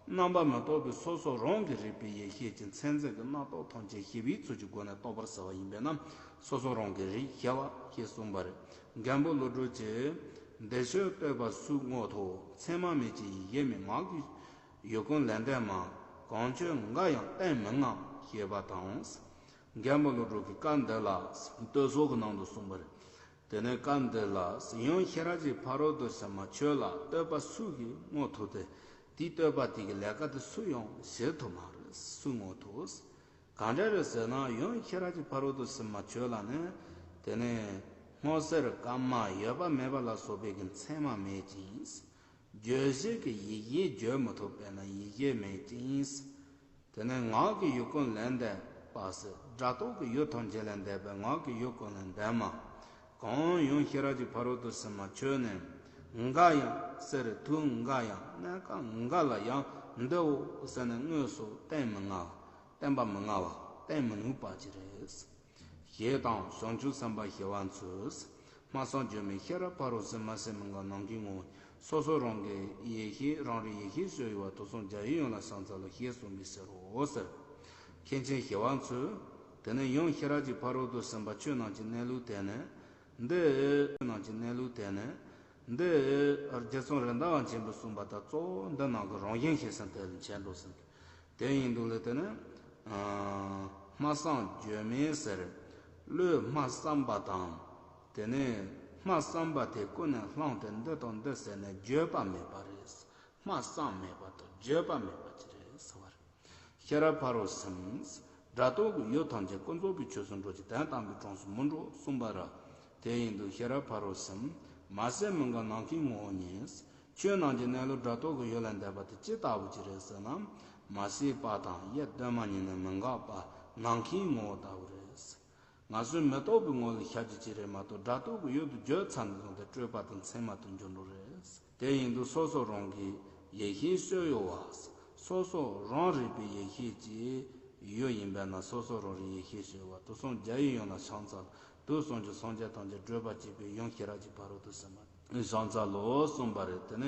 རྣམ་པར་མི་རྟོག་པའི་སོ་སོ་རང་གི་རིག་པའི་ཡེ་ཤེས་ཀྱི་མཚན་མཚོན་གྱི་རྣམ་རྟོག་ཐམས་ཅད་ཞི་བའི་ཚུལ་གྱི་སྒོ་ནས་རྟོགས་པར་བྱ་བ་ཡིན་པས་ན། སོ་སོ་རང་གི་རིགས་ཞི་བ་ཞེས་གསུངས་པ་རེད། མགོན་པོ་ཀླུ་སྒྲུབ་ཀྱིས། འདི་ཆོས་བསྟོད་པ་སུའི་ངོ་ཐོག། མཚན་མ་མེད་ཅིང་ཡེ་ཤེས་མེད། ངག་གི་ཡུལ་ཀུན་ལས་འདས་མ། གང་ཆོས་འགའ་ཡང་བསྟན་མི་མངའ། ཞེས་པ་དང་། མགོན་པོ་ཀླུ་སྒྲུབ་ཀྱིས་བཀའ་འདི་ལ་བསྟོད་ཚོགས་ཀྱི་ནང་དུ་གསུངས་པ་རེད། དེ་ནས་བཀའ་འདི་ལ་ཡང་ཤེས་རབ་ཀྱི་ཕ་རོལ་ཏུ་ཕྱིན་མ་ཁྱོད་ལ་བསྟོད་པ་སུ་གིས་བསྔོ་ཐུབ་སྟེ། དེའི་བསྟོད་པ་དེ་གི་ལས་ཀ་དེ་སུ་ཡང་བྱེད་ཐུབ་མ་རེད། སུས་བསྔོ་ཐུབ། གང་འདྲ་རེད་ཟེར་ན། ཡང་ཤེས་རབ་ཀྱི་ཕ་རོལ་ཏུ་ཕྱིན་མ་ཁྱོད་ལ་ནི། དེ་ནས་སྔོ་སེར་དཀར་དམར་ཡོད་པ་མེད་པ་ལ་སོགས་པའི་གི་མཚན་མ་མེད་ཅིང་། རྗོད་བྱེད་ཀྱི་ཡིད་བྱེད་བརྗོད་མི་ཐུབ་པས་ན་ཡིད་བྱེད་མེད་ཅིང་། དེ་ནས་ངག་གི་ཡུལ་ཀུན་ལས་འདས་པ་ཟེར། སྒྲ་རྟོག་གི་ཡུལ་ཐམས་ཅད་ལས་འདས་པའི་ངག་གི་ཡུལ་ཀུན་ལས་འདས་མ། གང་ཡང་ཤེས་རབ་ཀྱི་ཕ་རོལ་ཏུ་ཕྱིན་མ་ཁྱོད་ནི། འགའ་ཡང་ཟེར་དུས་འགའ་ཡང་གནས་སྐབས་འགའ་ལ་ཡང་འདིའོ་ཟེར་ནས་དངོས་སུ་བསྟན་མི་མངའ་བ། བསྟན་པ་མི་མངའ་བ། བསྟན་མི་ནུས་པ་ཅིག་རེད། ཞེས་དང་། བྱང་ཆུབ་སེམས་དཔའ་ཞི་བ་འཚོས། སྨྲ་བསམ་བརྗོད་མེད་ཤེས་རབ་ཕ་རོལ་ཕྱིན། མ་སྲིད་མི་འགལ་ནམ་མཁའི་ངོ་བོ་ཉིད། སོ་སོ་རང་གི་ཡེ་ཤེས་རང་རིག་ཡེ་ཤེས་སྤྱོད་ཡུལ་བ། དུག་གསུམ་རྒྱ་ཡི་ཡུལ་ལ་ཕྱག་འཚལ་ལོ། ཞེས་གསུངས་པའི་ཕྱིར་རོ་ཟེར། མཁན་ཆེན་ཞི་བ་འཚོས། དེ་ནས་ཡུམ་ཤེས་རབ་ཀྱི་ཕ་རོལ་ཏུ་ཕྱིན་པ་ཆོས་རྣམས་ཀྱི་གནས་ལུགས་དེ་ནི། འདི་ཆོས་རྣམས་ཀྱི་གནས་ལུགས་དེ་ནི། འདི་རྗེ་ཙོང་ར་དྭ་བ་ཆེན་པོས་གསུངས་པ་དང་གཙོ་བོ་འདི་ནང་གི་རང་བཞིན་ཤེས་ཟིན་དེ་ལ་མཁྱེན་འགྲོ་ཟེར། དེ་ཡིན་དུས་ལ་དེ་ནི། ཨ། སྨྲ་བསམ་བརྗོད་མེད་ཟེར། བློས་སྨྲ་བསམ་པ་དང་། དེ་ནས་སྨྲ་བསམ་པ་དེ་ཀུན་ནས་བསླངས་ཏེ་འདི་དང་འདི་ཟེར་ནས་བརྗོད་པ་མེད་པ་རེད། སྨྲ་བསམ་མེད་པ་དང་བརྗོད་པ་མེད་པ་ཅི་རེད་ཟེར་བ་རེད། ཤེས་རབ་ཕ་རོལ་ཕྱིན། སྒྲ་རྟོག་གི་ཡུལ་ཐམས་ཅད་ཀུན་རྫོབ་པའི་ཆོས་སུ་འགྲོ་ཅིང་དོན་དམ་པའི་གྲངས་སུ་མི་འགྲོ་གསུངས་པ་རེད། དེ་ཡིན་དུས་ཤེས་རབ་ཕ་རོལ་ཕྱིན། མ་སྲིད་མི་འགལ་ནམ་མཁའི་ངོ་བོ་ཉིད། ཆོས་རྣམས་ཀྱི་གནས་ལུགས་སྒྲ་རྟོག་གི་ཡུལ་ལས་འདས་པ་དེ་ཅི་ལྟ་བུ་ཅིག་རེད་ཟེར་ན། མ་སྲིད་པ་དང་ཡེ་གདོད་མ་ཉིད་ནས་མི་འགལ་བ་ནམ་མཁའི་ངོ་བོ་ལྟ་བུ་རེད། ང་ཚོས་མི་རྟོག་པའི་ངོ་ལ་ཤར་རྒྱུ་ཅིག་རེད་མ་གཏོགས། སྒྲ་རྟོག་གི་ཡུལ་དུ་བརྗོད་ཚར་ནས་བཟུང་སྟེ་སྤྲོས་པ་དང་མཚན་མ་དུ་འགྱུར་འགྲོ་རེད། དེ་ཡིན་དུས་སོ་སོ་རང་གི་ཡེ་ཤེས་སྤྱོད་ཡུལ་བ། སོ་སོ་རང་རིག་པའི་ཡེ་ཤེས་ཀྱི་ཡུལ་ཡིན་པས་ན། སོ་སོ་རང་རིག་ཡེ་ཤེས་སྤྱོད་ཡུལ་བ། དུག་གསུམ་རྒྱ་ཡི་ཡུལ་ལ་ཕྱག་འཚལ། དུག་གསུམ་གྱི་སངས་རྒྱས་ཐམས་ཅད་བགྲོད་པ་གཅིག་པུའི་ཡུམ་ཤེས་རབ་ཀྱི་ཕ་རོལ་ཏུ་ཕྱིན་པ་ཕྱག་འཚལ་ལོ་གསུངས་པ་རེད། དེ་ནས།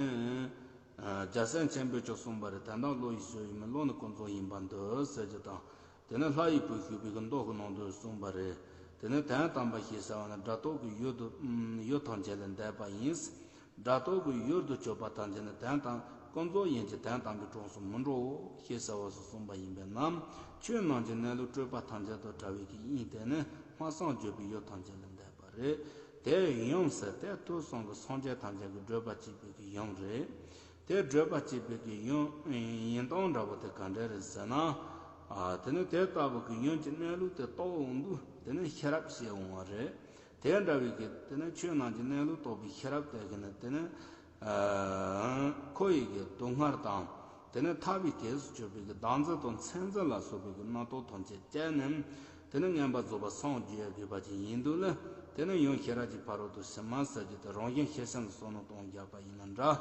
ཨ། རྒྱལ་སྲས་ཆེན་པོས་ཀྱང་གསུངས་པ་རེད། དོན་དམ་བློ་ཡི་སྤྱོད་ཡུལ་མིན། བློ་ནི་ཀུན་རྫོབ་ཡིན་པར་འདོད་ཟེར་རྒྱུ་དང་། དེ་ནས་ལྷ་ཡི་བུ་ཞུགས་པའི་གི་མདོ་གི་ནང་དུ་གསུངས་པ་རེད། དེ་ནས་དོན་དམ་པ་ཞེས་བྱ་བ་ནི་སྒྲ་རྟོག་གི་ཡུལ་དུ། ཡུལ་ཐམས་ཅད་ལས་འདས་པ་ཡིན། སྒྲ་རྟོག་གི་ཡུལ་དུ་གྱུར་པ་ཐམས་ཅད་ནི་དོན་དམ་ཀུན་རྫོབ་ཡིན་གྱི་དོན་དམ་པའི་གྲངས་སུ་མི་འགྲོ་ཞེས་བྱ་བ་སོགས་གསུངས་པ་ཡིན་པས་ན། ཆོས་རྣམས་ཀྱི་གནས་ལུགས་སྤྲོས་པ་ཐམས་ཅད་དང་བྲལ་བའི་གི་དབྱིངས་དེ་ནི་སྨྲ་བསམ་བརྗོད་པའི་ཡུལ་ཐམས་ཅད་ལས་འདས་པ་རེད། དེ་ཡུམ་ཟེར་དེ་དུག་གསུམ་གྱི་སངས་རྒྱས་ཐམས་ཅད་ཀྱི་བགྲོད་པ་གཅིག་པའི་གི་ཡུམ་རེད། དེ་བགྲོད་པ་གཅིག་པའི་གི་ཡུམ་ཡིན་སྟངས་འདྲ་པོ་དེ་ག་འདྲ་རེད་ཟེར་ན། ཨ། དེ་ནི་དེ་ལྟ་བུ་གི་ཡུམ་གྱི་གནས་ལུགས་དེ་རྟོགས་འོང་དུས་དེ་ནི་ཤེས་རབ་སྐྱེ་འོང་བ་རེད། དེ་འདྲ་བའི་གི་དེ་ནི་ཆོས་རྣམས་ཀྱི་གནས་ལུགས་རྟོགས་པའི་ཤེས་རབ་དེ་གི་ནི་དེ་ནི། ཨ། ཁོ་ཡི་གི་སྡུག་བསྔལ་དང་། དེ་ནི་ཐར་པའི་གེགས་སུ་གྱུར་པའི་གི་བདག་འཛིན་དང་མཚན་འཛིན་ལ་སོགས་པའི་གི་རྣམ་རྟོག་ཐམས་ཅད་བཅད་ནས། དེ་ནི་མངོན་པར་རྫོགས་པར་སངས་རྒྱས་དགོས་པ་ཅིག་ཡིན་དུས་ལ། དེ་ནི་ཡུམ་ཤེས་རབ་ཀྱི་ཕ་རོལ་ཏུ་ཕྱིན་མ་ཟེར་རྒྱུ་དེ་རང་བཞིན་ཤེར་ཕྱིན་ལ་བསམ་བློ་གཏོང་རྒྱག་པ་ཡིན་ན་འདྲ།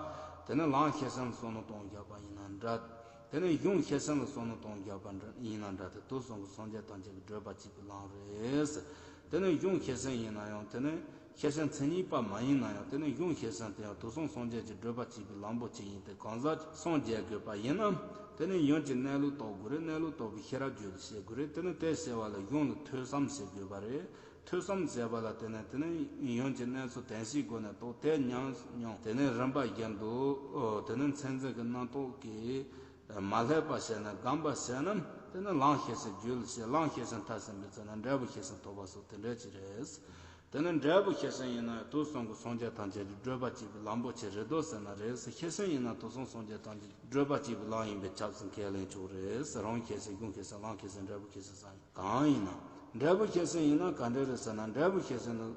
དེ་ནི་ལམ་ཤེར་ཕྱིན་ལ་བསམ་བློ་གཏོང་རྒྱག་པ་ཡིན་ན་འདྲ། དེ་ནི་གཞུང་ཤེར་ཕྱིན་ལ་བསམ་བློ་གཏོང་རྒྱག་པ་འདྲ་ཡིན་ན་འདྲ་སྟེ། དུག་གསུམ་གྱི་སངས་རྒྱས་ཐམས་ཅད་ཀྱི་བགྲོད་པ་གཅིག་པའི་ལམ་རེད། དེ་ནི་གཞུང་ཤེར་ཕྱིན་ཡིན་ན་ཡང་། དེ་ནི་ཤེར་ཕྱིན་མཚན་ཉིད་པ་མ་ཡིན་ན་ཡང་། དེ་ནི་གཞུང་ཤེར་ཕྱིན་དེ་ཡང་དུག་གསུམ་སངས་རྒྱས་ཀྱི་བགྲོད་པ་གཅིག་པའི་ལམ་པོ་ཆེ་ཡིན་ཏེ། གང་ཟག་སངས་རྒྱས་དགོས་པ་ཡིན་ན། དེ་ནི་ཡུམ་གྱི་གནས་ལུགས་རྟོགས་དགོས་རེད། གནས་ལུགས་རྟོགས་པའི་ཤེས་རབ་རྒྱུད་ལ་སྐྱེ་དགོས་རེད། དེ་ནི་དེ་སྐྱེ་བ་ལ་གཞུང་ལ་ཐོས་བསམ་བྱེད་དགོས་པ་རེད། ཐོས་བསམ་བྱས་པ་ལ་བརྟེན་ནས་དེ་ནི་ཡུམ་གྱི་གནས་ཚུལ་བདེན་བཞིའི་སྒོ་ནས་རྟོགས། དེ་ཉམས་མྱོང་། དེ་ནི་རིམ་པ་བཞིན་དུ། ཨོ། དེ་ནི་མཚན་འཛིན་གྱི་རྣམ་རྟོག་གིས་མ་བསླད་པ་བྱས་ནས་སྒོམ་པ་བྱས་ན། དེ་ནི་ལམ་ཤེར་ཕྱིན་རྒྱུད་ལ་སྐྱེ། ལམ་ཤེར་ཕྱིན་མཐར་ཕྱིན་པའི་ཚེ་ན་འབྲས་བུ་ཤེར་ཕྱིན་ཐོབ་པ་སོགས་དེ་འདྲ་ཅིག་རེད། དེ་ནི་འབྲས་བུ་ཤེར་ཕྱིན་ཡིན་ན་དུག་གསུམ་གྱི་སངས་རྒྱས་ཐམས་ཅད་ཀྱི་བགྲོད་པ་གཅིག་པའི་ལམ་པོ་ཆེ་རེད་དོ་ཟེར་ན་རེད། ཤེར་ཕྱིན་ཡིན་ན་དུག་གསུམ་སངས་རྒྱས་ཐམས་ཅད་བགྲོད་པ་གཅིག་པའི་ལམ་ཡིན་པས་ཁྱབ་ཟིན་ཁས་ལེན་ཆོག་རེད། རང་ཤེར་ཕྱིན་གཞུང་ཤེར་ཕྱིན་ལམ་ཤེར་ཕྱིན་འབྲས་བུ་ཤེར་ཕྱིན་ཟེར་ན། གང་ཡིན་ན། འབྲས་བུ་ཤེར་ཕྱིན་ཡིན་ན་ག་འདྲ་རེད་ཟེར་ན། འབྲས་བུ་ཤེར་ཕྱིན་ནི་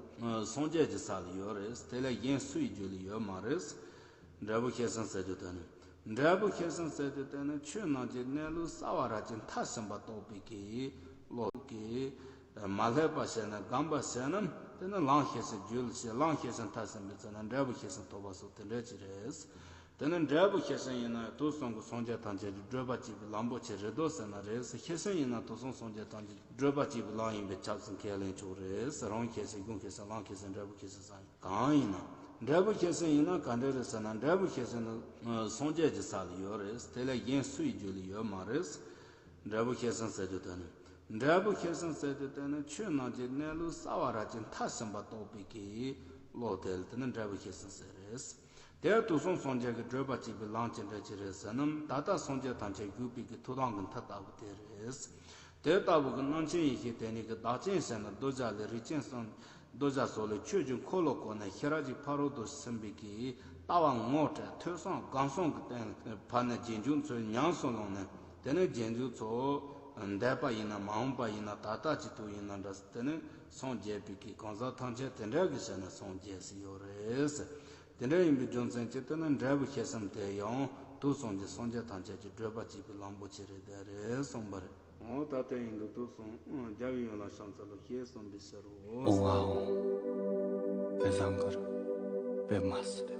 སངས་རྒྱས་ཀྱི་ས་ལ་ཡོད་རེད། དེ་ལས་གཞན་སུ་ཡི་རྒྱུད་ལ་ཡོད་མ་རེད། འབྲས་བུ་ཤེར་ཕྱིན་ཟེར་རྒྱུ་དེ་ནི། འབྲས་བུ་ཤེར་ཕྱིན་ཟེར་རྒྱུ་དེ་ནི་ཆོས་རྣམས་ཀྱི་གནས་ལུགས་རྩ་བ་རང་བཞིན་མཐར་ཕྱིན་པ་རྟོགས་པའི་གི་བློ་གིས་མ་བསླད་པ་བྱས་ནས་སྒོམ་པ་བྱས་ན། དེ་ནི་ལམ་ཤེར་ཕྱིན་རྒྱུད་ལ་སྐྱེ། ལམ་ཤེར་ཕྱིན་མཐར་ཕྱིན་པའི་ཚེ་ན་འབྲས་བུ་ཤེར་ཕྱིན་ཐོབ་པ་སོགས་དེ་འདྲ་ཅིག་རེད། དེ་ནི་འབྲས་བུ་ཤེར་ཕྱིན་ཡིན་ན་དུག་གསུམ་གྱི་སངས་རྒྱས་ཐམས་ཅད་ཀྱི་བགྲོད་པ་གཅིག་པའི་ལམ་པོ་ཆེ་རེད་དོ་ཟེར་ན་རེད། ཤེར་ཕྱིན་ཡིན་ན་དུག་གསུམ་སངས་རྒྱས་ཐམས་ཅད་ཀྱི་བགྲོད་པ་གཅིག་པའི་ལམ་ཡིན་པས་ཁྱབ་ཟིན་ཁས་ལེན་ཆོག་རེད། རང་ཤེར་ཕྱིན་གཞུང་ཤེར་ཕྱིན་ལམ་ཤེར་ཕྱིན་འབྲས་བུ་ཤེར་ཕྱིན་ཟེར་ན། གང་ཡིན་ན། འབྲས་བུ་ཤེར་ཕྱིན་ཡིན་ན་ག་འདྲ་རེད་ཟེར་ན། འབྲས་བུ་ཤེར་ཕྱིན་ནི་སངས་རྒྱས་ཀྱི་ས་ལ་ཡོད་རེད། དེ་ལས་གཞན་སུ་ཡི་རྒྱུད་ལ་ཡོད་མ་རེད། འབྲས་བུ་ཤེར་ཕྱིན་ཟེར་རྒྱུ་དེ་ནི། འབྲས་བུ་ཤེར་ཕྱིན་ཟེར་རྒྱུ་དེ་ནི་ཆོས་རྣམས་ཀྱི་གནས་ལུགས་རྩ་བ་རང་བཞིན་མཐར་ཕྱིན་པ་རྟོགས་པའི་གི་བློ་དེ་ལ་དེ་ནི་འབྲས་བུ་ཤེར་ཕྱིན་ཟེར་རེད། དེ་དུག་གསུམ་སངས་རྒྱས་ཀྱི་བགྲོད་པ་གཅིག་པའི་ལམ་ཅི་འདྲ་ཅིག་རེད་ཟེར་ན། ད་ལྟ་སངས་རྒྱས་ཐམས་ཅད་བཞུགས་པའི་གི་ཐུགས་དམ་གྱི་མཐའ་ལྟ་བུ་དེ་རེད། དེ་ལྟ་བུ་གི་རྣམ་མཁྱེན་ཡེ་ཤེས་དེ་ཉིད་ཀྱིས་བདག་ཅན་ཟེར་ན་གདུལ་བྱ་ལས་རིགས་ཅན་སོགས། གདུལ་བྱ་སོགས་ལས་ཆོས་ཀྱི་འཁོར་ལོ་བསྐོར་ནས་ཤེས་རབ་ཀྱི་ཕ་རོལ་ཏུ་ཕྱིན་པའི་གི་ལྟ་བ་ངོ་སྤྲད། ཐོས་བསམ་སྒོམ་གསུམ་གྱི་སྟེང་ལ་ཕར་ནས་རྗེས་འཇུག་ཚོ་ཉམས་སུ་བླངས་ནས། དེ་ནས་རྗེས་འཇུག་ཚོ་འདས་པ་ཡིན་ན་མ་འོངས་པ་ཡིན་ན་ད་ལྟ་གཅིག་ཏུ་ཡིན་ན་འདྲ། དེ་ནས་སངས་རྒྱས་པའི་གི་གང་ཟག་ཐམས་ཅད་དེ་འདྲ་གི་བྱས་ནས་སངས་རྒྱས་སུ་ཡོད་རེད། དེ་འདྲ་ཡིན་པའི་རྒྱུ་མཚན་གྱིས་དེ་ནི་འབྲས་བུ་ཤེར་ཕྱིན་དེ་ཡང་དུག་གསུམ་གྱི་སངས་རྒྱས་ཐམས་ཅད་ཀྱི་བགྲོད་པ་གཅིག་པའི་ལམ་པོ་ཆེ་རེད་དེ་རེད་གསུངས་པ་རེད། འོ་ད་དེ་ཡིན་དུས་དུག་གསུམ་རྒྱལ་བའི་ཡུམ་ལ་ཕྱག་འཚལ་ལོ་ཞེས་གསུངས་པའི་ཕྱིར་རོ། ཨོ་ཝའོ། བེ་ཟང་གར་བེ་མ་སི་རེ།